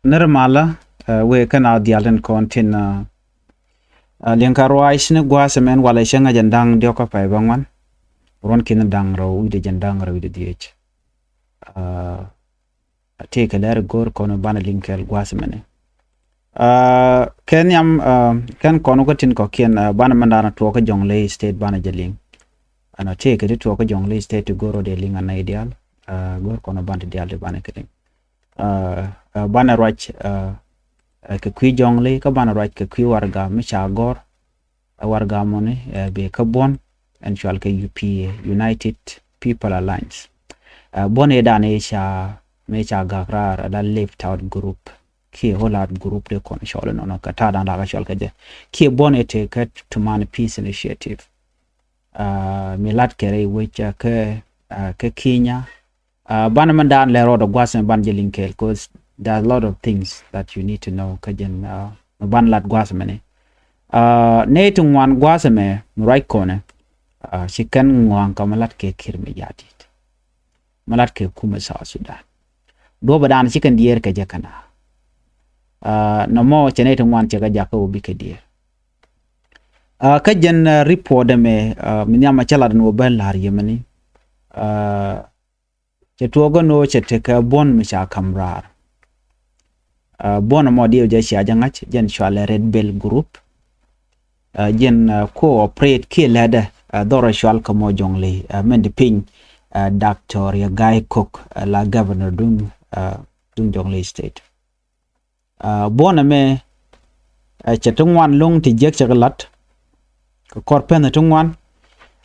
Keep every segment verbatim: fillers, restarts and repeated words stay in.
Nir malä, wëë kɛn a dial tin kɔn tin, liŋ ka ruac ni gua̱a̱th mɛn walɛ cäŋ a jɛn da̱ŋ diɔk kä pay bä ŋuan. Ruɔn kin da̱ŋ rɛw wi̱cdɛ jɛn da̱ŋ rɛw wi̱cdɛ dhiec. A tëëkɛ lɛr go̱o̱r kɔn banɛ liŋ kɛɛl gua̱a̱th mɛn. Kɛ nhiam, kɛn kɔn kä tin kɔ̱kiɛn, banɛ mɛn da̱a̱n tuɔɔk kä Jonglei State banɛ jɛ liŋ. Ɛn a tëëkɛ ti tuɔɔk kä Jonglei State ti go̱o̱r rɔ dee liŋ a nɛy diaal. Go̱o̱r kɔn banɛ diaal ti banɛ kɛ liŋ. Banɛ ruac kɛ kui̱ Jonglei kä banɛ ruac kɛ kui̱ warɛga mi ca gɔ̱r. Warɛga mɔni bɛ kä buɔ̱n ɛn cual kɛ U P A, United People Alliance. Buɔ̱n ëë dan ëë ca mëë ca gak raar ala left out group kiɛ hold out group dee kɔn cɔl inɔnɔ kɛ ta̱a̱ dan dakä cual kɛ jɛ. Kiɛ buɔ̱n ëë tekɛ Tumani Peace Initiative. Mi lat kɛ rɛy wec kɛ kɛ Kenya. Banɛ mɛn daan lɛ rɔɔdɛ gua̱a̱th mɛ ban jɛ liŋ kɛɛl, 'cause there are a lot of things that you need to know kä jɛn mɛ ban lat gua̱a̱th mɛni. Nɛy ti ŋuan gua̱a̱th mɛ mi ruac kɔnɛ, ci kɛn ŋua̱a̱ŋ kä mi lat kɛ Kiir Mayardit, mi lat kɛ kumɛ South Sudan. Duɔ̱pɛ daan ci kɛn diɛɛr kɛ jɛ kɛn a nɔmɔ cɛ nɛy ti ŋuan cɛ kɛ jakä wä bikɛ diɛɛr. Kä jɛn report ɛmɛ mi nhiam a cä lat ni wä bä la̱r yɛ mɛni. Cɛ tuɔɔk gɔn ɣöö cɛ tekɛ buɔ̱n mi ca ka̱m raar. Buɔ̱n ɛmɔ diɛw jɛ cia jɛ ŋa̱c jɛn cualɛ Red Belt Group. Jɛn cooperate kiɛ lɛtdɛ dhɔrɛ cual kä mɔ Jonglei, mɛn di piny Doctor Riek Gai Kok la governor duŋ, duŋ Jonglei State. Buɔ̱n ɛmɛ cɛ ti ŋuan lo̱ŋ ti jiäk cɛ kɛ la̱t kɛ kɔr pɛn ti ŋuan.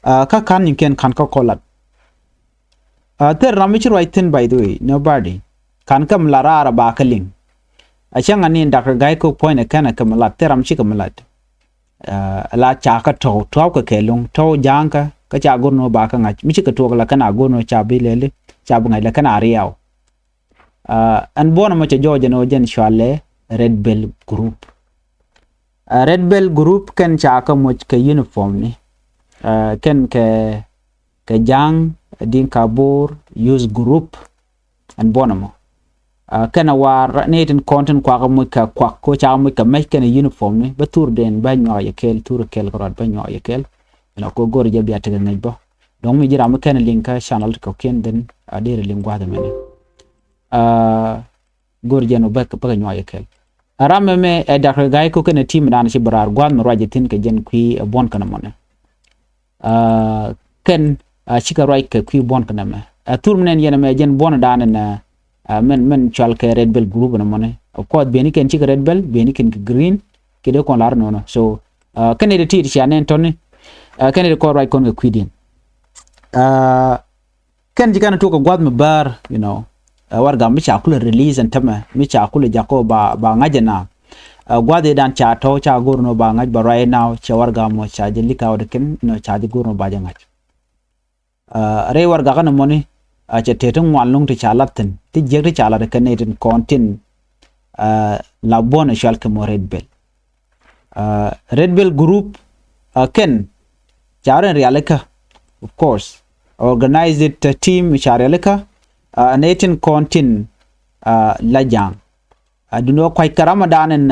Kä ka̱n nyiŋkiɛn ka̱n kä kɔ la̱t. Thil ram mi ci ruac thi̱n, by the way, nobody ka̱n kä mi la̱t raar a ba kä liŋ. A cäŋ a ni Doctor Gai Kok puɔ̱ny ɛ kɛn ɛ kä mi la̱t, thil ram ci kɛ mi la̱t. La ca kä tɔ̱w tɔ̱w kɛ kɛ lo̱ŋ tɔ̱w ja̱a̱ŋ kä kä ca go̱r ni wä ba kä ŋa̱c mi ci kɛ tuɔɔk la kɛn a go̱r ni wä ca bi lɛli ca bi ŋa̱c la kɛn a riaw. Ɛn buɔ̱n ɛmɔ cɛ jɔɔc ɛn ɣöö jɛn cualɛ Red Belt Group. Red Belt Group kɛn ca kä moc kɛ uniform ni kɛn kɛ kɛ Ja̱a̱ŋ Dinka Bor Youth Group. Ɛn buɔ̱n ɛmɔ kɛn a war ni tin kɔn tin kuak moc kɛ kuak ko ca moc kɛ mɛc kɛn uniform ni bä thur den bä nyuak yɛ kɛl, thur kɛl kɛ rɔt bä nyuak yɛ kɛl. Ɛn a ko go̱r jɛ bia tekɛ ŋäc bä. Dɔ̱ŋ mi ji̱ ram mi kɛn liŋ kä channel ti kɔ̱kiɛn dhin a deri liŋ gua̱th mɛni. Go̱r jɛn wä bäk bäk nyuak yɛ kɛl. A ram mɛmɛ ɛ Doctor Gai Kok kɛnɛ team dan ci bɛ raar gua̱th mi ruac jɛ thi̱n kɛ jɛn kui̱ ɛ buɔ̱n kɛnɛ mɔnɛ. Kɛn cikɛ ruac kɛ kui̱ buɔ̱n kɛnɛ mɛ. Ɛ thur mi nɛn yɛn mɛ jɛn buɔ̱n dan ɛn mɛn mɛn cual kɛ Red Belt Group ɛn mɔnɛ. Of course beni kɛn cikɛ Red Belt, beni kɛn kɛ green, kɛ dee kɔn lar nɔnɔ. So kɛn ɛ ti ti cia nɛn tɔni kɛn ɛ ti kɔn ruac kɔn kɛ kui̱diɛn. Kɛn ji̱ kɛn tuɔk kɛ gua̱th mi bäär, you know. Warɛga mi ca kulɛ release ɛn tämɛ mi ca kulɛ jakä ba ba ŋa̱c ɛn a gua̱th i̱ dan ca tɔ̱ ca go̱r ni ba ŋa̱c ba right now cɛ warɛga mɔ ca jɛ li̱k a wä di kɛn nɔ ca jɛ go̱r ni ba jɛ ŋa̱c. Rɛy warɛga kɛn mɔni cɛ tëë ti ŋuan lo̱ŋ ti ca lath thi̱n ti jiäk ti ca lath kɛn ni tin kɔn tin la buɔ̱n ɛ cual kɛ mɔ Red Belt. Red Belt Group kɛn ca rɛn rialikä, of course, organized it team ca rialikä. Nɛ tin kɔn tin la Ja̱a̱ŋ. Duni wä kuac kɛ Ramadan in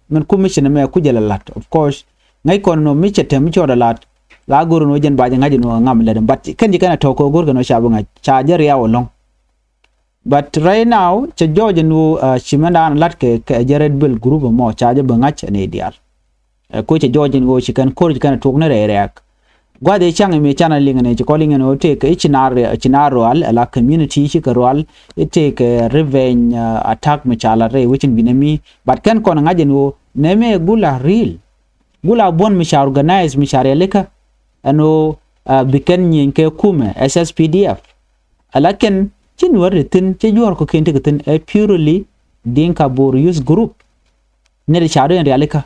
min kum mi ci nɛ mɛ kucä la lat, of course. Ŋäc kɔn nɔ mi cɛ te mi cɔɔdɛ lat la go̱r nɔ jɛn ba jɛ ŋa̱c nɔ ŋam lɛt, but kɛn ji̱ kɛn a tɔk kɛ go̱r kɛ nɔ ca bi ŋa̱c ca jɛ riaw ɛlɔ̱ŋ. But right now cɛ jɔɔc ɛn ɣöö ci mɛn daan la̱t kɛ kɛ jɛ Red Belt Group ɛmɔ ca jɛ bi ŋa̱c ɛn i̱ diaal. Ɛ koc cɛ jɔɔc ɛn ɣöö ci kɛn ko̱r ci kɛn tuɔk ni rɛy rɛɛk. Gua̱th i̱ ca̱ŋ i̱ mi can a liŋ ɛn i̱ ci kɔl iŋ ɛn ɣöö tëëk i̱ ci naar ci naar rual ala community ci kɛ rual i̱ tëëk revenge attack mi ca la rɛy wecin binɛ mi. But kɛn kɔn ŋa̱c ɛn ɣöö nɛmɛ gula real. Gula buɔ̱n mi ca organize mi ca rialikä ɛn ɣöö bi kɛn nyieny kɛ kumɛ S S P D F. Ala kɛn ci nuäär ti thi̱n ci juɔ̱ɔ̱r kɔ̱kiɛn tekɛ thi̱n ɛ purely Dinka Bor Youth Group. Nɛy ti ca rɔ in rialikä.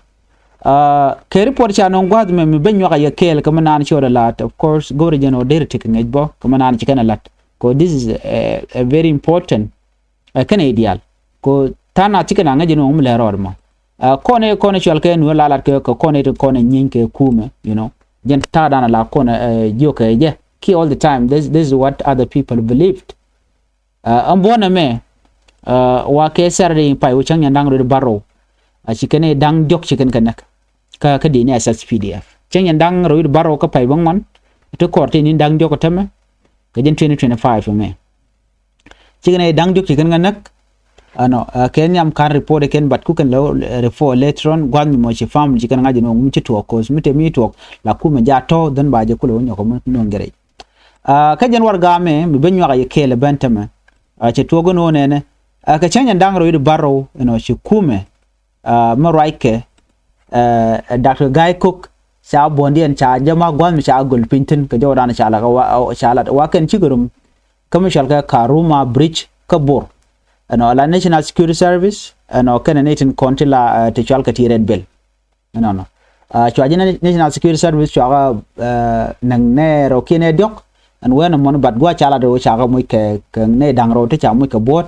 Kɛ report ca nɔŋ gua̱a̱th mɛ mi ben nyuak a yɛ kɛɛl kɛ mi naan ci ɣɔt a la̱t, of course go̱rɛ jɛn ɣɔt deri tekɛ ŋäc bɔ kɛ mi naan ci kɛn a la̱t. Kɛ this is a very important. Ɛ kɛn i̱ diaal ko tha̱a̱ŋ nath cikɛ na ŋäc in ɣöö mi lɛ rɔɔd mɔ. Kɔn i̱ kɔn i̱ cual kɛ nuɔ̱ɔ̱r la lat kɛ kɔn i̱ ti kɔn i̱ nyieeny kɛ kumɛ, you know. Jɛn ta̱a̱ dan a la kɔn i̱ jiök kɛ jɛ ki all the time this is what other people believed. Ɛn buɔ̱n ɛmɛ Wa kɛ Saturday pay wä cäŋ nyɛn da̱ŋ rɛw wi̱cdɛ bärɔw, a ci kɛn ɛ da̱ŋ diɔ̱k ci kɛn kɛ näk. Kä kä dini SSPDF cäŋ nyɛn da̱ŋ rɛw wi̱cdɛ bärɔw kä pay bäŋuan, ti kɔr ti ni da̱ŋ diɔ̱k tämɛ kɛ jɛn twenty twenty-five mɛ. Ci kɛn ɛ da̱ŋ diɔ̱k ci kɛn kɛ näk. Ɛnɔ kɛ nhiam ka̱n report kɛn, but ku kɛn lɛ report later on, gua̱th mi mɔ ci family ci kɛn ŋa̱c ɛn ɣöö ŋum ci tuɔɔk, cause mi te mi tuɔɔk la kumɛ ja̱ tɔ̱, then ba jɛ kulɛ wä nyɔk mi nuɔ̱ŋ gɛrɛ. Kä jɛn warɛgak mɛ mi ben nyuak a yɛ kɛɛl ɛ ben tämɛ. Cɛ tuɔɔk ɛn ɣöö nɛnɛ kɛ cäŋ nyɛn da̱ŋ rɛw wi̱cdɛ bärɔw ɛnɔ ci kumɛ mi ruackɛ Doctor Gai Kok ca buɔ̱ndiɛn ca jɛ ma gua̱th mi ca göl piny thi̱n kɛ jɔwdan ca lat, ca lat wa kɛn cikɛ rum kä mi cɔal kɛ Karuma Bridge kä Bor. Ɛnɔ la National Security Service ɛnɔ kɛnɛ ni tin kɔn ti la ti cɔal kɛ ti Red Belt. Ɛnɔnɔ cua ji̱ National Security Service cua kɛ näk nɛ rɛw kiɛn ɛ diɔ̱k. Ɛn wee nɛ mɔni, but gua̱a̱ ca lat rɛw ca kɛ muc kɛ kɛ nɛ da̱ŋ rɛw ti ca muc kɛ buɔ̱t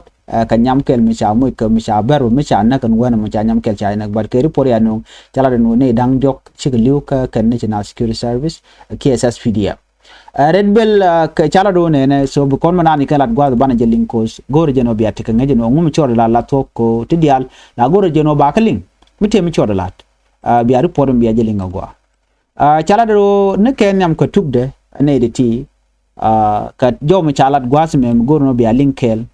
kɛ nyam kɛl mi ca muc kɛ mi ca bɛr mi ca näk. Ɛn wee nɛ mɔni ca nyam kɛl ca näk, but kɛ report ya nuŋ ca lat rɛw nɛ da̱ŋ diɔ̱k cikɛ li̱w kä kɛ National Security Service kiɛ SSPDF. Red Belt kɛ ca lat rɛw nɛnɛ, so bi kɔn mi naan ikɛ lat gua̱a̱th banɛ jɛ liŋ, cause go̱o̱rɛ jɛn ɔ bia tekɛ ŋäc jɛn ɔ ŋum cɔɔr lat la thuɔ̱k ko ti diaal la go̱o̱rɛ jɛn ɔ ba kɛ liŋ mi tëë mi cɔɔr lat. Bia report mi bia jɛ liŋ agua. Ca lat rɛw ni kɛ nhiam kɛ tukdɛ nɛy di ti kɛ jɔw mi ca lat gua̱a̱th mɛ mi go̱o̱r nɔ bia liŋ kɛɛl.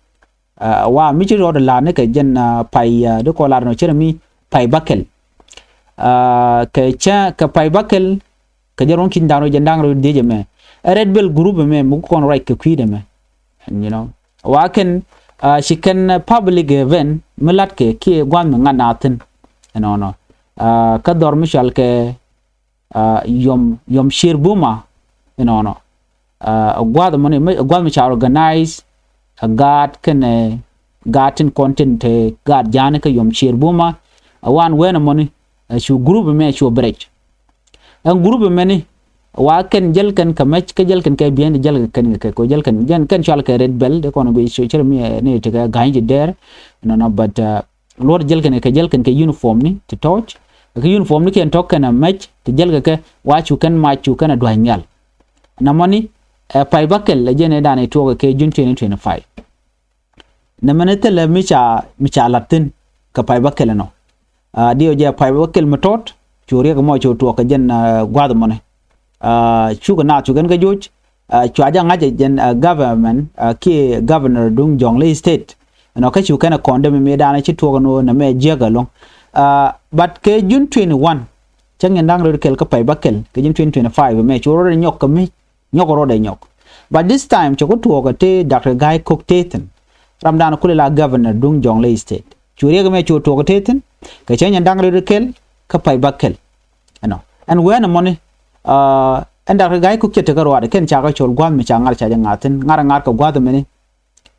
Wa mi ci rɔɔdɛ la̱r ni kɛ jɛn pay di kɔ lar nɔ cɛ rɛ mi pay bäkɛl. Kɛ cä kɛ pay bäkɛl kɛ jɛ ruɔ̱ŋ ki̱ny da̱ŋ rɛw jɛn da̱ŋ rɛw dhiec ɛmɛ. Ɛ Red Belt group ɛmɛ mi kɔn ruac kɛ kui̱dɛ mɛ. Wa kɛn ci kɛn public event mi la̱tkɛ kiɛ gua̱a̱th mi ŋa̱t naath thi̱n. Ɛnɔnɔ kä dhɔr mi cɔal kɛ Yom Yom Shir Buma. Ɛnɔnɔ gua̱a̱th mɔni gua̱a̱th mi ca organize a gaat kɛnɛ gaat tin kɔn tin te gaat ja̱a̱ni kä Yom Shir Buma. A wan wen mɔni cu group mɛ cu brec. Ɛn group mɛni wa kɛn jäl kɛn kɛ mɛc kä jäl kɛn kɛ biɛn jäl kɛn kɛ kɛ jäl kɛn jɛn kɛn cual kɛ Red Belt de kɔn bi cɛ mi ni tekɛ ga̱ny ji̱ dɛr. Nɔnɔ but luɔt jäl kɛn kɛ jäl kɛn kɛ uniform ni ti tɔc kɛ uniform ni kiɛn tɔk kɛn a mɛc ti jäl kɛ kɛ wa cu kɛn mac cu kɛn a dua̱ny nhial. Nɔmɔni ɛ pay bäkɛl ɛ jɛn ɛ dan ɛ tuɔk kɛ June twenty twenty-five. Nɛmɛni thilɛ mi ca mi ca la̱t thi̱n kɛ pay bäkɛl ɛnɔ. Diɛw jɛ pay bäkɛl mi tɔt cu riɛk mɔ cu tuɔk kɛ jɛn gua̱th mɔni. Cukɛ naath cu kɛn kɛ joc cua jɛ ŋa̱c ɛ jɛn government kiɛ governor duŋ Jonglei State. Ɛnɔ kä cu kɛn ɛ kɔn dee mi mi da̱a̱n ci tuɔk ɛn ɣöö nɛmɛ jiäk ɛlɔ̱ŋ. But kɛ June twenty-one cäŋ in da̱ŋ rɛw kɛl kä pay bäkɛl kɛ June twenty twenty-five mɛ cu rɔɔdɛ nyɔk kɛ mi nyɔk rɔɔdɛ nyɔk. But this time cɛ ku tuɔɔk ɛ tëë Doctor Gai Kok tëë thi̱n. Ramdan kulɛ la governor duŋ Jonglei State. Cu riɛk mɛ cu tuɔɔk ɛ tëë thi̱n kɛ cäŋ in da̱ŋ rɛw kɛl kä pay bäkɛl. Ɛnɔ ɛn wee nɛ mɔni ɛn Doctor Gai Kok cɛ tekɛ ruaadɛ kɛn ca kɛ cɔl gua̱a̱th mi ca ŋa̱r ca jɛ ŋa̱r thi̱n ŋa̱r ŋa̱r kɛ gua̱a̱th mɛni.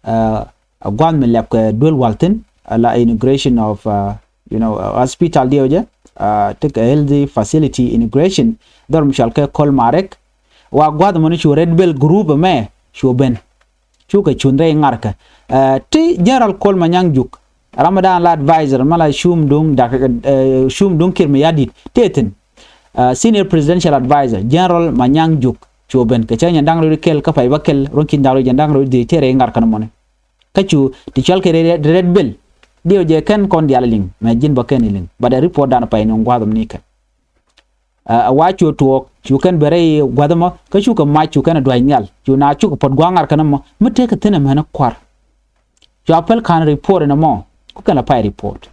A gua̱a̱th mi lɛp kɛ duel wal thi̱n a la inauguration of you know hospital diɛw jɛ tekɛ healthy facility inauguration dhɔr mi cɔal kɛ Kol Marek. Wa gua̱a̱th mɔni cu Red Belt group mɛ cu ben. Cukɛ cun rɛy ŋa̱rkɛ ti General Kol Manyang Juk. Ramadan la advisor ma la cum duŋ dak cum duŋ Kiir Mayardit tëë thi̱n. Senior presidential advisor General Manyang Juk cu ben kɛ cä nyɛn da̱ŋ rɛw kɛl kä pay bäkɛl ruɔ̱n ki̱n da̱ŋ rɛw jɛn da̱ŋ rɛw dhiec tëë rɛy ŋa̱rkɛ ni mɔni. Kä cu ti cɔal kɛ Red Belt diɛw jɛ kɛn kɔn diaal liŋ mɛ ji̱n bä kɛn liŋ but ɛ report dan pay ni gua̱a̱th ni kɛ. A wa cu tuɔɔk cu kɛn bɛ rɛy gua̱th ɛmɔ kä cukɛ mac cu kɛn ɛ dua̱c nhial cu na cukɛ puɔt gua̱a̱ŋ ŋa̱rkɛ ni mɔ mi tekɛ thi̱n ɛmɛn kua̱r. Cua päl ka̱n report ɛn ɛmɔ ku kɛn la pay report.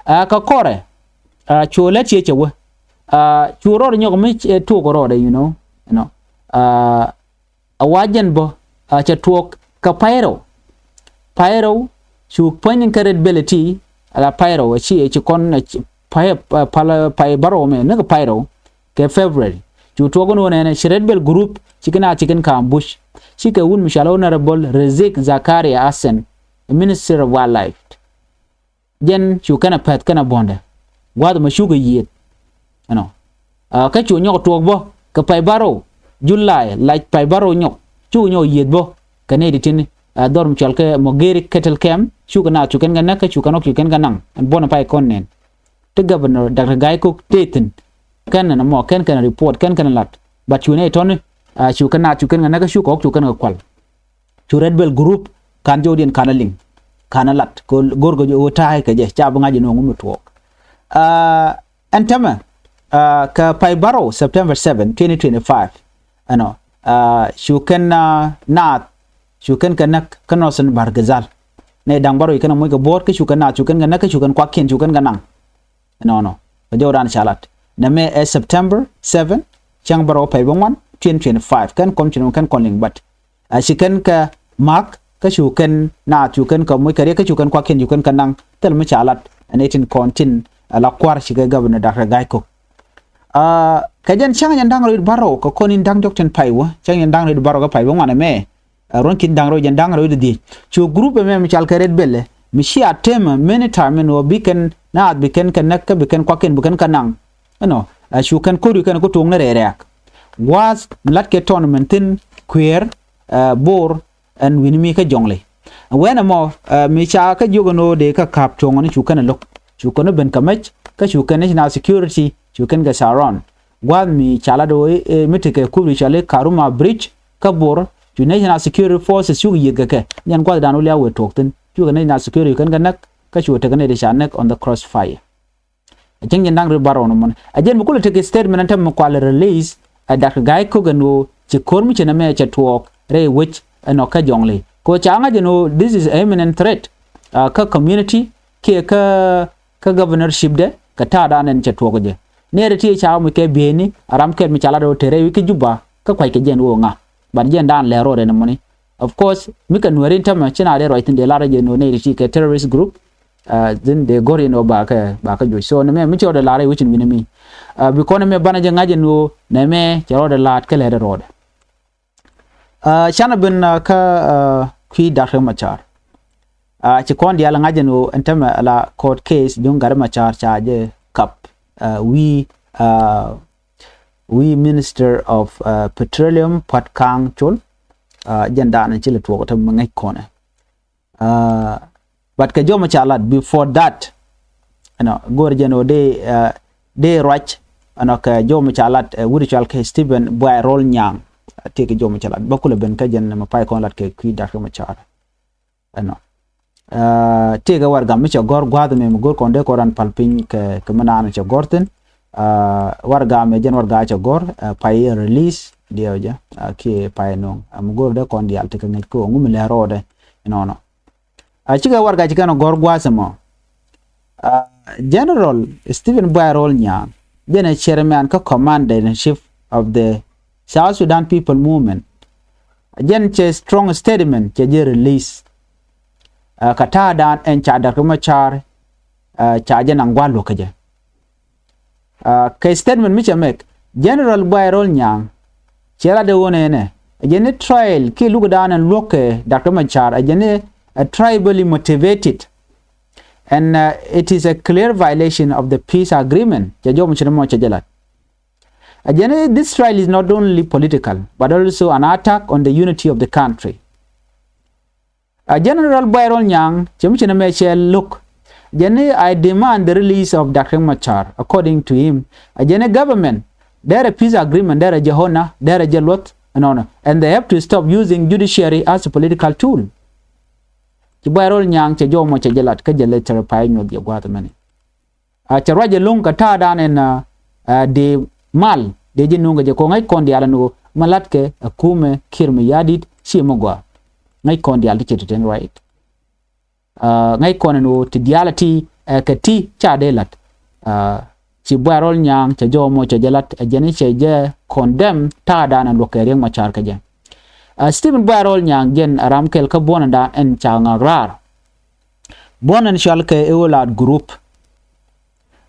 Kä kɔrɛ cu lät ciɛ cɛ wä cu rɔɔd nyɔk mi tuɔɔk rɔɔdɛ you know. A wa jɛn bä a cɛ tuɔɔk kɛ pay rɛw. Pay rɛw cu puɔ̱ny kä Red Belt ti a la pay rɛw a ci ci kɔn pay pal pay bärɔw mɛ ni kɛ pay rɛw kɛ February. Cu tuɔɔk ni wä nɛnɛ ci Red Belt group ci kɛn a ci kɛn ka̱a̱m bush ci kɛ wun mi cɔal Honorable Rezik Zakaria Asen, Minister of Wildlife. Jɛn cu kɛn a pɛth kɛn a buɔ̱ndɛ gua̱th mɛ cukɛ yiëth. Ɛnɔ kä cu nyɔk tuɔɔk bä kɛ pay bärɔw July lac pay bärɔw nyɔk cukɛ nyɔk yiëth bä kɛ nɛy ti tin. Dhɔr mi cɔal kɛ Mogeri Cattle Camp cukɛ naath cu kɛn kɛ näk kä cu kɛn ɔk cu kɛn kɛ naŋ ɛn buɔ̱n pay kɔn nɛn. Ti Governor Doctor Gai Kok tëë thi̱n kɛn ɛn ɛmɔ kɛn kɛn report kɛn kɛn lat. But cu nɛy tɔ̱ni cu kɛn naath cu kɛn kɛ näk kä cukɛ ɔk cu kɛn kɛ kual. Cu Red Belt group ka̱n jɔwdiɛn ka̱n a liŋ. ka̱n ɛ lat kɛ go̱r kɛ jɛ ɣöö ta̱a̱ kɛ jɛ ca bi ŋa̱c ɛn ɣöö ŋu mi tuɔɔk. Ɛn tämɛ kɛ pay bärɔw September seven, twenty twenty-five, ɛnɔ cu kɛn naath cu kɛn kɛ näk kä Northern Bahr el Ghazal. Nɛy da̱ŋ bärɔw ci kɛn ɛ moc kɛ buɔ̱ɔ̱t kä cu kɛn naath cu kɛn kɛ näk kä cu kɛn kuakiɛn cu kɛn kɛ naŋ. Ɛnɔnɔ kɛ jɔwdan ca lat nɛmɛ ɛ September seven, cäŋ bärɔw pay bäŋuan, twenty twenty-five. Kɛn kɔm ci nɔmɔ kɛn kɔn liŋ, but a ci kɛn kɛ ma̱k kä cu kɛn naath cu kɛn kɛ moc kɛ riɛk kä cu kɛn kuakiɛn cu kɛn kɛ naŋ. Thil mi ca lat ɛn ɛ tin kɔn tin a la kua̱r ci kɛ Governor Doctor Gai Kok. Kɛ jɛn cäŋ jɛn da̱ŋ rɛw bärɔw kɛ kɔn in da̱ŋ diɔ̱k tin pay wä, cäŋ jɛn da̱ŋ rɛw bärɔw kɛ pay bäŋuan ɛmɛ, ruɔ̱n ki̱n da̱ŋ rɛw jɛn da̱ŋ rɛw dhi dhiec. Cu group ɛmɛ mi cal kɛ Red Belt mi cia temɛ many time ɛn ɣöö bi kɛn naath bi kɛn kɛ näk kä bi kɛn kuakiɛn bi kɛn kɛ naŋ. Ɛnɔ cu kɛn ko̱ri kɛn kä tuɔɔk ni rɛy rɛ̈ɛ̈k. Gua̱a̱th mi la̱t kɛ tɔn min thi̱n Kuëër, Bor, ɛn wi̱ni mi kä Jɔŋli. Wɛn ɛmɔ mi ca kä jiök ɛn ɣöö dee kä ka̱p tuɔɔŋ ni cu kɛn ɛ lo̱k, cu kɛn ɛ ben kä mec kä cu kɛn National Security cu kɛn kɛ surround. Gua̱a̱th mi ca lat ɣöö mi tekɛ kubri cɔali Karuma Bridge kä Bor, cu National Security Forces cuk yiëth kɛ kɛ. Jɛn gua̱thdan wä lia̱a̱ wëë tuɔɔk thi̱n, cukɛ National Security kɛn kɛ näk kä cukɛ tekɛ nɛy ti ca näk on the crossfire. A cäŋ jɛn da̱ŋ rɛw bärɔw nɔmɔni. A jɛn mi kulɛ tekɛ statement ɛn tämɛ mi kualɛ release ɛ Doctor Gai Kok ɛn ɣöö ci ko̱r mi ci nɛmɛ cɛ tuɔɔk rɛy wec ɛnɔ kä Jɔŋli. Kɛ ɣöö ca ŋa̱c ɛn ɣöö this is a imminent threat kä community kiɛ kä kä governorship dɛ kɛ ta̱a̱dan ɛn cɛ tuɔɔk jɛ. Nɛɛri ti ca ɣä mi kɛ bieyni a ram kɛl mi ca lat ɣöö te rɛy wi̱c kä Juba kä kua̱c kɛ jɛn ɣöö ŋa. But jɛn daan lɛr rɔɔdɛ ni muni. Of course mi kɛ nuɛɛri tämɛ ci na dee ruac thi̱n dee lar jɛ ni ɣöö nɛɛri ti kɛ terrorist group. Thi̱n dee go̱r yɛn ɣöö bakɛ bakɛ juɔc. So nɛmɛ mi ci rɔɔdɛ lar rɛy wi̱c in wi̱ni mi. Bi kɔn nɛmɛ banɛ jɛ ŋa̱c jɛ ni ɣöö nɛmɛ cɛ rɔɔdɛ la̱a̱t kä lɛr rɔɔdɛ. Canɛ ben kä kui̱ Doctor Machar. Ci kɔn diaal ŋa̱c ɛn ɣöö ɛn tämɛ ala court case duŋ Gat Machar ca jɛ kap wi̱i̱ wi̱i̱ Minister of Petroleum Puat Kang Chol. Jɛn daanɛ ci lɛ tuɔɔk tämɛ ŋäc kɔnɛ. But kɛ jɔmɔ ca lat before that, ɛnɔ go̱o̱r jɛn ɣöö dee dee ruac ɛnɔ kɛ jɔmɔ ca lat wut cual kɛ Stephen Buay Rol Nyaŋ. Tëëkɛ jɔmɔ ca lat bä kulɛ ben kä jɛn mɛ pay kɔn lat kɛ kui̱ Doctor Machar. Ɛnɔ tëëkɛ warɛgak mi cɛ gɔ̱r gua̱a̱th ɛmɛ mi go̱o̱r kɔn dee kɔn ran pal piny kɛ kɛ mi naan cɛ gɔ̱r thi̱n. Warɛgak ɛmɛ jɛn warɛgak cɛ gɔ̱r pay release diɛw jɛ kiɛ pay no̱o̱ŋ mi go̱o̱r dee kɔn diaal ti kɛ ŋäc kɛ ɣöö ŋu mi lɛ rɔɔdɛ. Ɛnɔnɔ. A cikɛ warɛgak ci kɛn ɛ gɔ̱r gua̱a̱th ɛmɔ. General Stephen Buay Rol Nyaŋ jɛn ɛ chairman kä commander in chief of the South Sudan People Movement. Jɛn cɛ strong statement cɛ jɛ release kä ta̱a̱dan ɛn ca Doctor Machar ca jɛ naŋ gua̱a̱th luɔ̱k kä jɛ. Kɛ statement mi cɛ make, General Buay Rol Nyaŋ cɛ lat ɛ ɣöö nɛnɛ ɛ jɛn ni trial kiɛ lukdan ɛn luɔ̱k kɛ Doctor Machar ɛ jɛn ni tribally motivated and it is a clear violation of the peace agreement. Cɛ jɔmɔ ci nɔmɔ cɛ jɛ lat ɛ jɛn ni this trial is not only political but also an attack on the unity of the country. A General Buay Rol Nyaŋ cɛ mi ci nɛmɛ cɛ lo̱k. Jɛn ni I demand the release of Doctor Machar. According to him, a jɛn ni government derɛ peace agreement derɛ jɛ honour, derɛ jɛ luɔth ɛnɔnɔ, and they have to stop using judiciary as a political tool. Ci Buay Rol Nyaŋ cɛ jɔmɔ cɛ jɛ lat kä jɛ lɛ tɛrɛ pay nyuɔth jɛ gua̱a̱th mɛni. A cɛ ruac ɛlɔ̱ŋ kɛ ta̱a̱dan ɛn dee mal dee ji̱ nuŋ kɛ jɛ kɛ ŋäc kɔn diaal ɛn ɣöö mi la̱tkɛ ɛ kumɛ Kiir Mayardit ciɛ mi gɔaa. Ŋäc kɔn diaal ti cɛ ti ten ruac. Ŋäc kɔn ɛn ɣöö ti diaal ti ɛ kɛ ti ca dee la̱t. Ci Buay Rol Nyaŋ cɛ jɔmɔ cɛ jɛ la̱t ɛ jɛn cɛ jɛ condemn ta̱a̱dan ɛn luɔ̱k kɛ Riek Machar kɛ jɛ. Stephen Buay Rol Nyaŋ jɛn ɛ ram kɛl kä buɔ̱ndan ɛn ca ŋa̱k raar. Buɔ̱n ɛn cɔal kɛ Eolat group.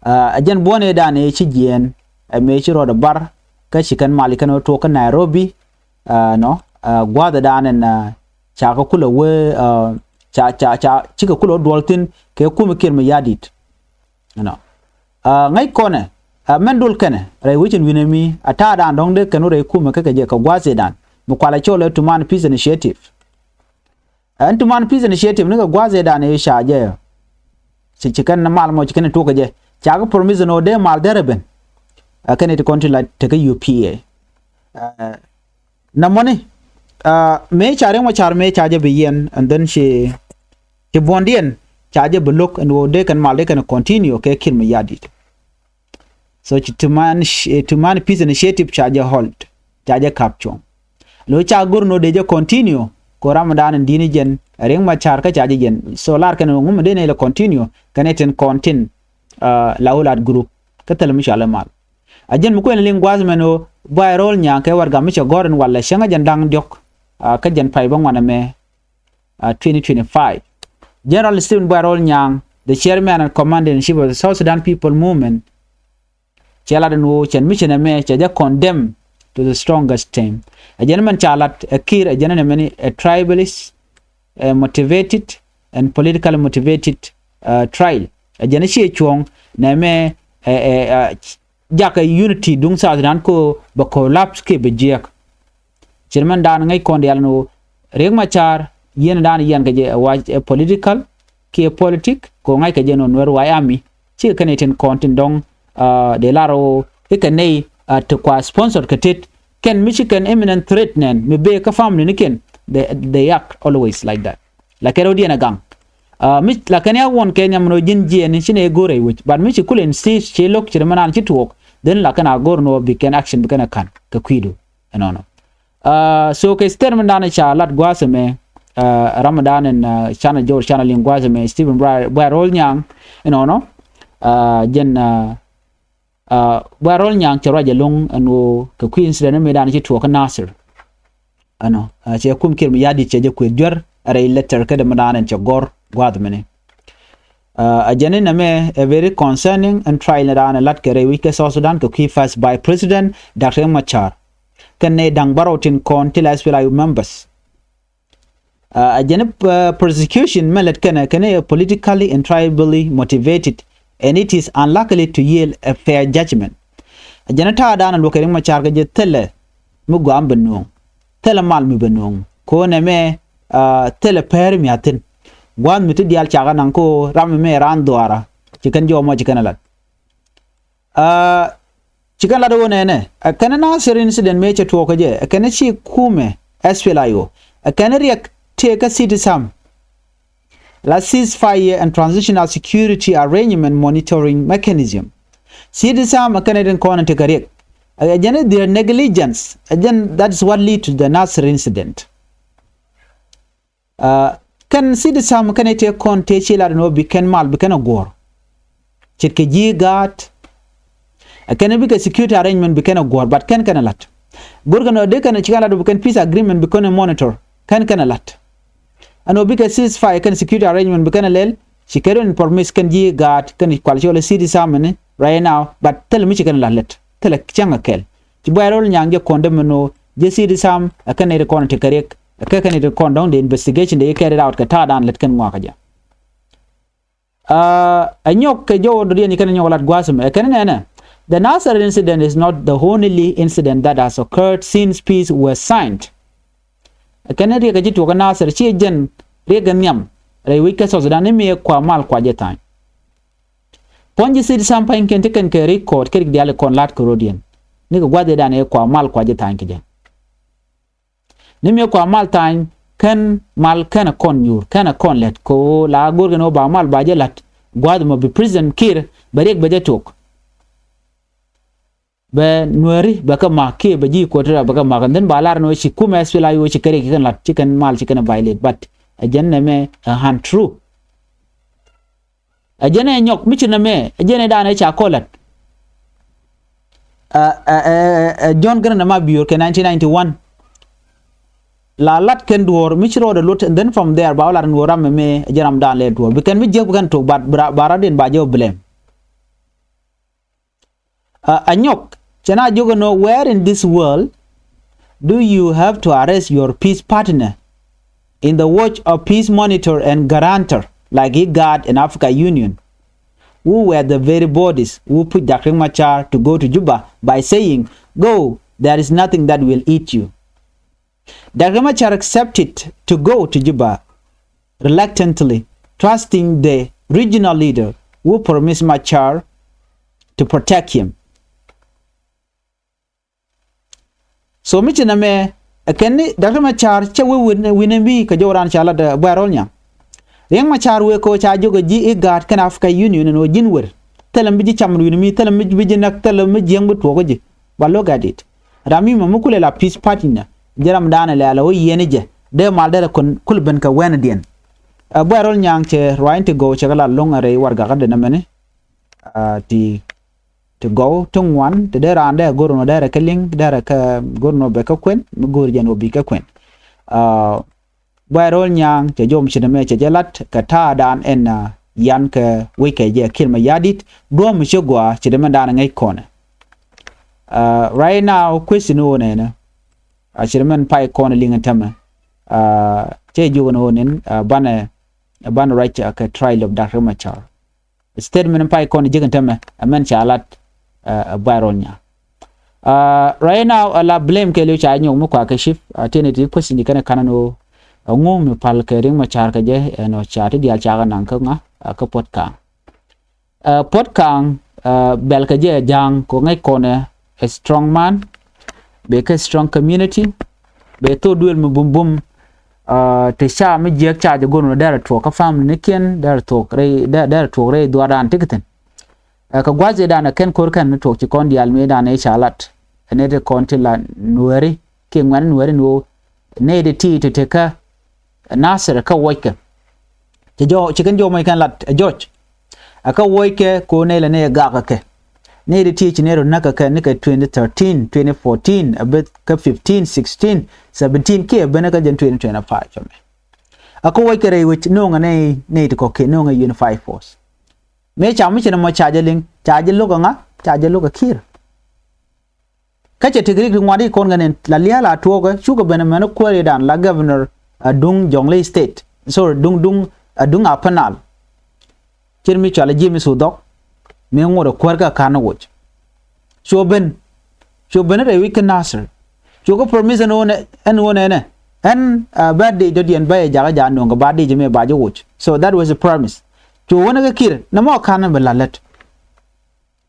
Ɛ jɛn buɔ̱n ëëdan ëë ci jiɛɛn ɛ mëë ci rɔɔdɛ bar kä ci kɛn mal ci kɛn ɣä tuɔɔk kä Nairobi. Nɔ gua̱a̱thdan ɛn ca kɛ kulɛ wee ca ca ca cikɛ kulɛ wä duɔl thi̱n kɛ kumɛ Kiir Mayardit. Nɔ ŋäc kɔnɛ mɛn dol kɛnɛ rɛy wecin wi̱nɛ mi a ta̱a̱dan dɔ̱ŋ dee kɛn wä rɛy kumɛ kä kɛ jɛ kɛ gua̱a̱th ëëdan mi kualɛ cɔl ɛ Tuman Peace Initiative. Ɛn Tuman Peace Initiative ni kɛ gua̱a̱th ëëdan ëë ca jɛ ci ci kɛn mal mɔ ci kɛn tuɔk kɛ jɛ ca kɛ promise ni ɣöö dee mal derɛ ben. Ɛ kɛn it kɔn ti la tekɛ U P A. Ɛ nɛ mɔni mëë ca Riek Machar mëë ca jɛ bi yɛn and then ci buɔ̱ndiɛn ca jɛ bi lo̱k ɛn ɣöö dee kɛn mal dee kɛn continue kɛ Kiir Mayardit. So ci Tumaini, Tumaini Peace Initiative ca jɛ halt, ca jɛ ka̱p cuɔ̱ŋ. Lo̱ ca go̱r ni ɣöö dee jɛ continue kɛ ɣöö ramdan in di̱t ni jɛn Riek Machar kä ca jɛ jɛn. So lar kɛn ɣöö ŋu mi dee nɛy lɛ continue kɛn ɛ tin kɔn tin la wä lat group kä thil mi cɔal ɛ mal. A jɛn mi kuɛn liŋ gua̱a̱th mɛn ɣöö Buay Rol Nyaŋ kɛ warɛgak mi cɛ gɔ̱r in walɛ cäŋ a jɛn da̱ŋ diɔ̱k kä jɛn pay bä ŋuan ɛmɛ twenty twenty-five. General Stephen Buay Rol Nyaŋ, the chairman and commander in chief of the South Sudan People Movement, cɛ lat ɛn ɣöö cɛn mi cɛn ɛmɛ cɛ jɛ condemn to the strongest term. Ɛ jɛn mɛn ca lat ɛ Kiir ɛ jɛn ɛn ɛmɛni ɛ tribalist, ɛ motivated and politically motivated trial. Ɛ jɛn ɛ ciɛ cuɔ̱ŋ nɛ mɛ ɛ ɛ jakɛ unity duŋ South Sudan ko bɛ collapse kiɛ bɛ jiɛk. Cir mɛn daan ŋäc kɔn diaal ni ɣöö Riek Machar yieen daan yiɛn kɛ jɛ ɛ wac ɛ political kiɛ politic kɛ ɣöö ŋa̱c kɛ jɛ nɔ Nuɛr White Army. Cikɛ kɛn itin kɔn tin dɔ̱ŋ dee lar ɣöö ikɛ nɛy ti kua sponsor kɛ tet kɛn mi ci kɛn imminent threat nɛn mi bee kä family ni kɛn. They, they act always like that. La kɛn rɛwdiɛn ɛ gaŋ mi la kɛn ya wuɔn kɛ nhiam nɔ ji̱n jiɛɛni ci nɛ go̱o̱rɛ i̱ wec but mi ci kulɛ insist ci lo̱k ci rɛ mɛn an ci tuɔɔk. Then la kɛn a go̱o̱r nɔ bi kɛn action bi kɛn a ka̱n kɛ kui̱du. Ɛnɔnɔ. So kɛ statement dan ca lat gua̱a̱th ɛmɛ ram dan in canɛ jɔw canɛ liŋ gua̱a̱th ɛmɛ Stephen Buay Rol Nyaŋ. Ɛnɔnɔ. Jɛn Buay Rol Nyaŋ cɛ ruac ɛlɔ̱ŋ ɛn ɣöö kɛ kui̱ incident mi dan ci tuɔɔk kä Nasir. Ɛnɔ cɛ kum Kiir Mayardit cɛ jɛ kueth juär ɛ rɛy letter kä dee mi dan in cɛ gɔ̱r gua̱a̱th mini. A jɛn in ɛmɛ ɛ very concerning ɛn trial ni dan in lat kɛ rɛy wi̱c kɛ South Sudan kɛ kui̱ first vice president Doctor Riek Machar kɛn nɛy da̱ŋ bärɔw tin kɔn ti la SPLA-IO members. A jɛn in prosecution mɛ lät kɛnɛ kɛnɛ ɛ politically and tribally motivated and it is unlikely to yield a fair judgment. A jɛn in ta̱a̱ dan in luɔk kɛ Riek Machar kɛ jɛ thilɛ mi guam bɛ nuɔ̱ŋ thilɛ mal mi bɛ nuɔ̱ŋ ko̱n ɛmɛ. Thilɛ pɛr mi a thi̱n gua̱a̱th mi ti diaal cakɛ naŋ ko ram ɛmɛ raan dhuaara ci kɛn jɔw mɔ ci kɛn a lat. Ci kɛn lat ɣöö nɛnɛ ɛ kɛn Nasir incident mëë cɛ tuɔɔk kä jɛ ɛ kɛn ci kumɛ SPLA-IO ɛ kɛn Riek tëë kä City Sam la ceasefire and transitional security arrangement monitoring mechanism. City Sam ɛ kɛn rin kɔn tekɛ Riek ɛ jɛn their negligence ɛ jɛn that is what lead to the Nasir incident. Kɛn City Sam kɛn tëë kɔn tëë ci lat ni wä bi kɛn mal bi kɛn a guɔ̱r. Ce̱tkɛ ji̱ gaat ɛ kɛn bikɛ security arrangement bi kɛn a guɔ̱r but kɛn kɛn a la̱t. Go̱rkɛ nɔ dee kɛn ci kɛn la̱t bi kɛn peace agreement bi kɛn a monitor kɛn kɛn a la̱t. Ɛn ɔ bikɛ ceasefire kɛn security arrangement bi kɛn a lɛl ci kɛn in promise kɛn ji̱ gaat kɛn kual ci wä lɛ City Sam ni right now but thilɛ mi ci kɛn a la̱t lɛt thilɛ cäŋ a kɛl. Ci Buay Rol Nyaŋ jɛ kɔn dee mɛn ɔ jɛ City Sam ɛ kɛn in ri kɔn tekɛ Riek ɛ kɛ kɛn in ri kɔn dɔ̱ŋ dee investigation dee kɛ ri raut kɛ ta̱a̱ dan lɛt kɛn ŋuakä jɛ. Ɛ nyɔk kɛ jɔw dɔ̱diɛn i̱ kɛn nyɔk lat gua̱a̱th ɛmɛ ɛ kɛn nɛnɛ. The Nasir incident is not the only incident that has occurred since peace was signed. Ɛ kɛn Riek ɛ ci tuɔk ɛ Nasir ci jɛn Riek ɛ nhiam rɛy wi̱c kɛ South Sudan ni mi ɛ kua mal kua jɛ tha̱a̱ny. Puɔ̱ny ji̱ City Sam pa̱nykiɛn ti kɛn kɛ record kɛ rik diaal ikɔn la̱t kɛ rɔ̱diɛn. Nikɛ gua̱th ëëdan ɛ kua mal kua jɛ tha̱a̱ny kɛ jɛ. Ni mi kua mal tha̱a̱ny kɛn mal kɛn a kɔn nyuur kɛn a kɔn lɛt kɛ ɣöö la go̱rkɛn ɣöö ba mal ba jɛ la̱t gua̱a̱th mɔ bi president Kiir bɛ Riek bɛ jɛ tok. Bɛ Nuɛri bɛ kɛ mak kiɛ bɛ ji̱ Equatoria bɛ kɛ mak and then ba lar ni ɣöö ci kumɛ SPLA-IO ci kɛ Riek ci kɛn la̱t ci kɛn mal ci kɛn a violate but ɛ jɛn nɛmɛ ɛ untrue. Ɛ jɛn ɛ nyɔk mi ci nɛmɛ ɛ jɛn ɛ danɛ ca kɔlɛt. Ɛ John Garang de Mabior kɛ nineteen ninety-one. La lat kɛn duɔ̱ɔ̱r mi ci rɔɔdɛ luɔt and then from there ba wä lat ni wä ram mɛ mɛ ɛ jɛn ram dan lɛ duɔ̱ɔ̱r bi kɛn mi jiäk bi kɛn tok ba rat din ba jɛ wä blame. A nyɔk cɛ na jiök ɛnɔ where in this world do you have to arrest your peace partner in the watch of peace monitor and guarantor like IGAD and Africa Union, who were the very bodies who pushed Doctor Riek Machar to go to Juba by saying, "Go, there is nothing that will eat you." Doctor Machar accepted to go to Juba reluctantly, trusting the regional leader who promised Machar to protect him. So mi ci nɛmɛ ɛ kɛn ni Doctor Machar cɛ wee wi̱n wi̱n mi kɛ jɔw ran ca lat Buay Rol Nyaŋ. Riek Machar wëë kɛ ɣöö ca jiök ɛ ji̱ IGAD kɛnɛ Africa Union ɛn ɣöö ji̱n wer, thilɛ mi ji̱ cam wi̱ni mi, thilɛ mi ji̱ näk, thilɛ mi jiäŋ bi tuɔɔk ɛ ji̱. Ba lo̱k at it. Ram mi mɔ mi kulɛ la peace party nɛ, ji̱ ram da̱a̱n ɛ lɛ̈ɛ̈l ɛ ɣöö yiɛn ɛ jɛ dee mal derɛ kul ben kɛ wɛndiɛn. Ɛ Buay Rol Nyaŋ cɛ ruaacni ti gɔw cɛ kɛ la lo̱ŋ ɛ rɛy warɛgak kä dee nɛmɛni. Aa, ti ti gɔw ti ŋuan ti dee raan dee go̱r nɔ dee rɛ kɛ liŋ dee rɛ kɛ go̱r nɔ bɛ kɛ kuɛn mi go̱r jɛn wä bi kɛ kuɛn. Aa, Buay Rol Nyaŋ cɛ jom ci dee mɛ cɛ jɛ lat kɛ ta̱a̱ daan ɛn, aa, yan kɛ wec kɛ jɛ Kiir Mayardit duɔ̱ɔ̱m mi ci gɔaa ci dee mɛ daan ŋäc kɔnɛ. Aa, right now question wä nɛnɛ, aa, ci dee mɛn pay kɔnɛ liŋ ɛn tämɛ. Aa, cɛ jiök ɛn wä nɛn, aa, banɛ, banɛ ruac, aa, kɛ trial of Doctor Machar. Statement pay kɔn ji̱ kɛn tämɛ ɛ mɛn ca lat, ɛ, ɛ Buay Rol Nyaŋ. Aa, right now ɛ la blame kɛɛliw ca nyɔk mi kua kɛ chief, aa, tiɛni ti question ji̱ kɛn ɛ ka̱n ɛn ɣöö ɛŋu mi pal kɛ Riek Machar kɛ jɛ ɛn ɣöö ca ti diaal ca kɛ naŋ kä ŋa, aa, kä Puɔt Kaŋ. Aa, Puɔt Kaŋ, aa, bɛl kɛ jɛ ɛ ja̱a̱ŋ kɛ ŋäc kɔn ɛ strong man, bɛ kɛ strong community, bɛ thok duël mi bumbum. Aa, ti ca mi jiɛk ca jɛ go̱r nɔ derɛ tuɔɔk kä family ni kiɛn derɛ tuɔɔk rɛy, derɛ tuɔɔk rɛy dhuaar dan ti kɛ thi̱n. Aa, kɛ gua̱th ëë dan ɛ kɛn ko̱r kɛn ni tuɔɔk ci kɔn diaal mi dan ëë ca lat. Ɛ nɛy ti kɔn ti la Nuɛri kiɛ ŋuɛ̈ni Nuɛri ni ɣöö nɛy ti ti ti ti kä Nasir kä wuɔckɛ. Ci jɔw, ci kɛn jɔw mɔc kɛn lat ɛ jɔc. Ɛ kä wuɔckɛ ko nɛy lɛ nɛy ɛ gak ɛ kɛ. Nɛy ti ti ci nɛy rɔ näk ɛ kɛ ni kɛ twenty thirteen, twenty fourteen, ɛ beth kä fifteen, sixteen, seventeen kiɛ ben ɛ kä jɛn twenty twenty-five cɔmɛ. Ɛ kä wuɔckɛ rɛy wec no̱o̱ŋ ɛ nɛy, nɛy ti kɔ̱kiɛn no̱o̱ŋ ɛ unified force. Mëë ca mi ci nɛ mɔ ca jɛ liŋ, ca jɛ lo̱k ɛ ŋa, ca jɛ lo̱k ɛ Kiir. Kä cɛ tekɛ rik ti ŋuan ti kɔn kɛ ni la lia̱a̱ la tuɔɔkɛ cukɛ ben ɛmɛn kuäär i̱ dan la governor, aa, duŋ Jonglei State. Sorry, duŋ, duŋ, aa, duŋ Upper Nile. Cir mi cɔal i̱ James Odhɔk mi ŋot ɛ kuäär kä ka̱n woc. Cuɔ ben, cuɔ ben rɛy wi̱c kä Nasir. Cuɔ kä promise ɛn ɣöö nɛ, ɛn ɣöö nɛnɛ ɛn, aa, bä dee dɔ̱diɛn bä yɛ jakä ja̱ no̱o̱ŋ kɛ ba dee jɛ mi ba jɛ woc. So that was a promise. Cuɔ wänä kä Kiir nɛ mɔ ka̱n bɛ la lät.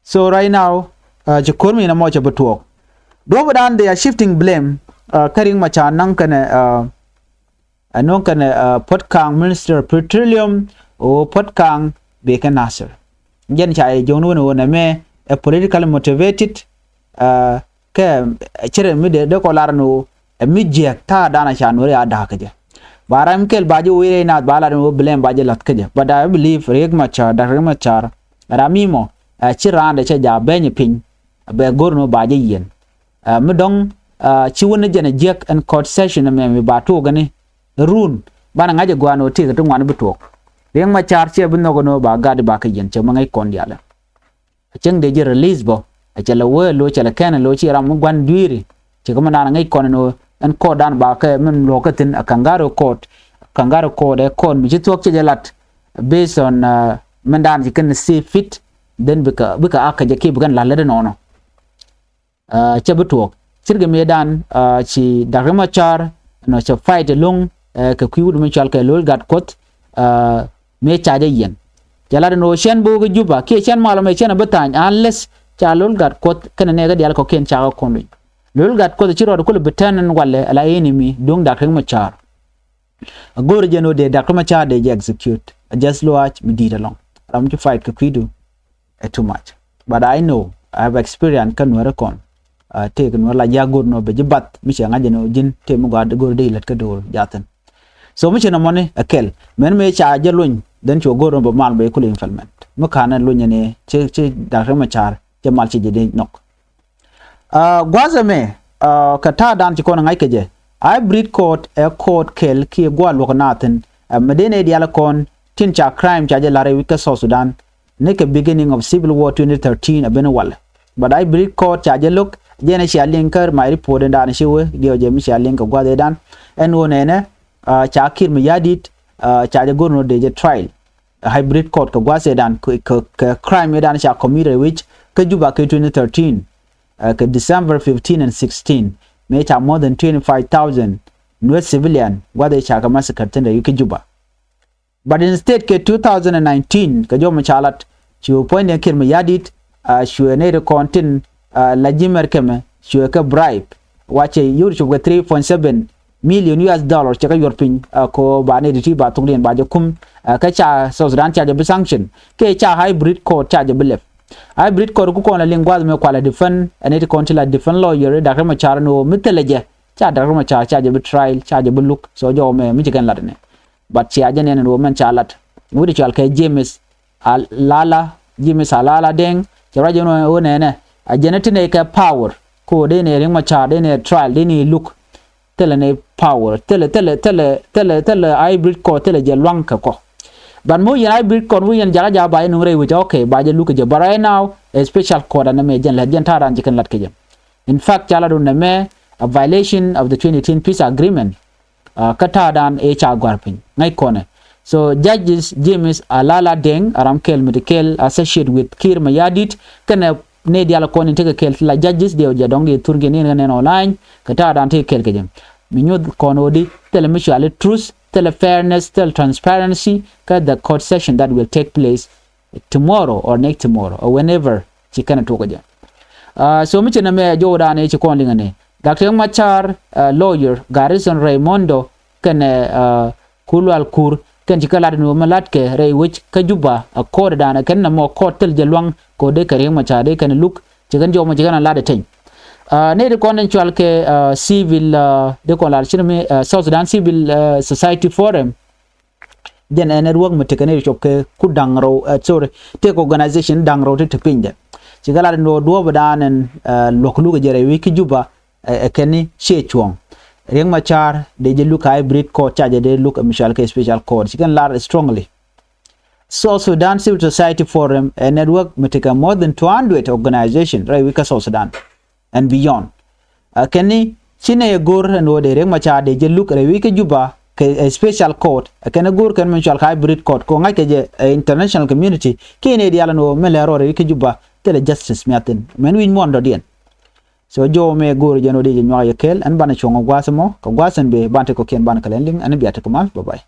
So right now, aa, ci ko̱r mi nɛ mɔ cɛ bi tuɔɔk. Duɔ̱p dan they are shifting blame, aa, kä Riek Machar naŋ kɛnɛ, aa, aa, no̱o̱ŋ kɛnɛ, aa, Puɔt Kaŋ Minister of Petroleum ɣöö Puɔt Kaŋ bɛ kɛ Nasir. Jɛn ca jɛ jo̱o̱ŋ ni wen ɣöö nɛmɛ ɛ politically motivated, aa, kɛ, aa, cirɛ mi dee, dee kɔ lar ni ɣöö ɛ mi jiɛk ta̱a̱ dan a ca Nuɛri a da̱a̱k kä jɛ. Ba ram kɛl ba jɛ wee rɛy naath ba lar ni ɣöö blame ba jɛ la̱th kä jɛ. But I believe Riek Machar, Doctor Riek Machar, ram mi mɔ, aa, ci raan dee cɛ ja̱ beny piny, bɛ go̱r ni ɣöö ba jɛ yiɛn. Aa, mi dɔ̱ŋ, aa, ci wä ni jɛn ɛ jiäk ɛn court session ɛmɛ mi ba tuɔɔk ɛn i̱ run banɛ ŋa̱c ɛ gua̱a̱n ɣöö tëëkɛ ti ŋuan bi tuɔɔk. Riek Machar ciɛ bi nhɔk ɛn ɣöö ba gat i̱ ba kɛ yiɛn cɛ mi ŋäc kɔn diaalɛ. Ɛ cäŋ dee ji̱ release bä ɛ cɛ lɛ wee lo̱c cɛ lɛ kɛn ɛ lo̱c ci ram mi gua̱n dui̱ri. Ci kɛ mi naan ŋäc kɔn ɛn ɣöö ɛn court dan ba kɛ min luɔ̱k kä thi̱n ɛ Kangaroo Court. Kangaroo Court ɛ court mi ci thuɔ̱k cɛ jɛ lat based on, aa, min dan ci kɛn see fit. Then bikɛ, bikɛ ak kɛ jɛ kiɛ bikɛn la̱t lät ɛnɔnɔ. Aa, cɛ bi tuɔɔk. Cirkɛ mëëdan, aa, ci Dak Riek Machar nɔ cɛ fight ɛlɔ̱ŋ, aa, kɛ kui̱ wut mi cɔal kɛ Lol Gatkuoth, aa, mëë ca jɛ yiɛn. Cɛ lat ɛn ɣöö cɛn bi wä kä Juba kiɛ cɛn mal ɛmɛ cɛn ɛ bi tha̱a̱ny unless ca Lol Gatkuoth kɛnɛ nɛɛkä diaal kɔ̱kiɛn ca kɛ kɔn luny. Lol Gatkuoth ci rɔɔd kulɛ bi tɛn ɛn walɛ ala enemy duŋ Dak Riek Machar. A go̱o̱rä jɛn ɣöö dee Dak Riek Machar dee jɛ execute. A just luaac mi di̱i̱t ɛlɔ̱ŋ. Ram ci fight kɛ kui̱du ɛ too much. But I know, I have experience kä Nuäärä kɔn. Aa, tëëkɛ Nuäärä la ji̱ a go̱o̱r nɔ bɛ ji̱ bath mi cɛ ŋa̱c jɛn ɣöö ji̱n tëë mi gɔaa go̱o̱r dee ilät kä do̱r ja̱thin. So mi cɛ nɔmɔni ɛ kɛl. Mɛn mëë ca jɛ lony, then cuɔ go̱o̱r nɔ bɛ mal bɛ kulɛ implement. Mi ka̱n ɛ lony ɛn ɛ ci, ci Dak Riek Machar cɛ mal ci jɛ dee nhɔk. Aa, gua̱a̱th ɛmɛ, aa, kɛ ta̱a̱ dan ci kɔn ŋa̱c kɛ jɛ. Hybrid court ɛ court kɛl kiɛ gua̱a̱th luɔ̱k naath thi̱n. Aa, mi dee nɛy diaal kɔn tin ca crime ca jɛ la̱r ɛ wi̱c kä South Sudan. Ni kɛ beginning of civil war twenty thirteen a ben walɛ. But hybrid court ca jɛ lo̱k, jɛn ɛ cia liŋ kä my report in dan ci wee, diɛw jɛ mi cia liŋ kɛ gua̱a̱th ëë dan. Ɛn ɣöö nɛnɛ, aa, ca Kiir Mayardit, aa, ca jɛ go̱r nɔ dee jɛ trial. Hybrid court kɛ gua̱a̱th ëë dan kɛ, kɛ, kɛ crime ëë dan ca commit ɛ wi̱c kä Juba kɛ twenty thirteen, aa, kɛ December fifteen and sixteen. Mëë ca more than twenty-five thousand Nuer civilian gua̱a̱th ëë ca kɛ massacre thi̱n rɛy kä Juba. But instead kɛ two thousand and nineteen kɛ jɔw mi ca lat, cu puɔ̱nydiɛn Kiir Mayardit, aa, cuɛ nɛy ti kɔn tin, aa, la ji̱ mɛr kɛmɛ, cuɛ kɛ bribe. Wa cɛ yio̱w ti cop kɛ three point seven million U S dollar cɛ kɛ yuɔr piny, ɛ, kɛ ɣöö ba nɛy ti ti ba thokdiɛn ba jɛ kum, ɛ, kä ca South Sudan ca jɛ bi sanction, kɛ ca hybrid court ca jɛ bi lɛp. Hybrid court ku kɔn la liŋ gua̱th mëë kua la defend, ɛ, nɛy ti kɔn ti la defend lawyer, Doctor Machar ni ɣöö mi thilɛ jɛ, ca Doctor Machar ca jɛ bi trial, ca jɛ bi luk, so jɔw mɛ mi ci kɛn lat ni. But cia jɛ nɛn ni ɣöö mɛn ca lat. Wi̱cdɛ cɔal kɛ James Alala, James Alala Deng, cɛ ruac ɛn ɣöö nɛnɛ, a jɛn ɛ ti nɛy kɛ power, kɛ ɣöö dee nɛy Riek Machar, dee nɛy trial, dee nɛy luk, thilɛ nɛy power, thilɛ, thilɛ, thilɛ, thilɛ, thilɛ hybrid court, thilɛ jɛ luaŋ kɛ kɔ. But mi wä yɛn hybrid court, mi wä yɛn jakä ja̱ ba jɛ nuŋ rɛy wec, okay, ba jɛ luk kɛ jɛ. But right now, a special court ɛn ɛmɛ jɛn lät, jɛn ta̱a̱dan ji̱ kɛn la̱t kɛ jɛ. In fact, ca lat wun nɛmɛ, a violation of the twenty eighteen peace agreement, kä ta̱a̱dan ëë ca gɔ̱a̱r piny ŋäc kɔnɛ. So Judges James Alala Deng, a ram kɛl mi ti kɛl associate with Kiir Mayardit, kɛnɛ nɛy diaal kɔn in tekɛ kɛl ti la judges diɛw jɛ dɔ̱ŋ di thurkiɛn in kɛ nɛn online, kɛ ta̱a̱dan tekɛ kɛl kɛ jɛ. Mi nyuth kɔn ɣöö di, thilɛ mi cɔali truth, thilɛ fairness, thilɛ transparency kä the court session that will take place tomorrow or next tomorrow or whenever ci kɛn a tuɔk kɛ jɛ. So mi ci nɛmɛ jɔwdan ëë ci kɔn liŋɛ ni Doctor Machar lawyer Garrison Raymondo kɛnɛ Kulual Kur kɛn ci kɛ lat ni wä mi lat kɛ rɛy wec kä Juba a court dan kɛn nɛmɔ court thil jɛ luaŋ kɛ wä dee kɛ Riek Machar dee kɛn luk ci kɛn jɔw mɔ ci kɛn a lat ɛ teny. Nɛy ti kɔn in cɔal kɛ civil, dee kɔn lar ci nɛmɛ South Sudan Civil Society Forum. Jɛn ɛ network mi tekɛ ni cop kɛ ku da̱ŋ rɛw, sorry, tekɛ organization da̱ŋ rɛw ti te pinydɛ. Ci kɛ lat ni ɣöö duɔ̱ɔ̱pdan ɛn luɔ̱k luk ɛ jɛ rɛy wec kä Juba ɛ kɛn ni ciɛ cuɔ̱ɔ̱ŋ. Riek Machar dee jɛ luk hybrid court, ca jɛ dee luk ɛ mi cɔal kɛ special court. Ci kɛn lar strongly. South Sudan Civil Society Forum ɛ network mi tekɛ more than two hundred organization rɛy wec kä South Sudan and beyond. Ɛ kɛn ni ci nɛy ɛ go̱r ɛn ɣöö dee Riek Machar dee jɛ luk rɛy wec kä Juba kɛ special court. Ɛ kɛn ɛ go̱r kɛn mi cɔal kɛ hybrid court kɛ ɣöö ŋa̱ckɛ jɛ ɛ international community kiɛ nɛy diaal ɛn ɣöö mi lɛ rɔ rɛy wec kä Juba thilɛ justice mi a thi̱n. Mɛn wi̱c muɔ̱ɔ̱n dɔ̱diɛn. So jɔw mɛ go̱r jɛn ɣöö dee jɛ nyuak yɛ kɛɛl, ɛn banɛ cuɔ̱ŋ ɛ gua̱a̱th ɛmɔ kɛ gua̱a̱th ɛn bëë, ban te kɔ̱kiɛn ban kɛ lɛn liŋ, ɛn bia te kɛ mal. Bye bye.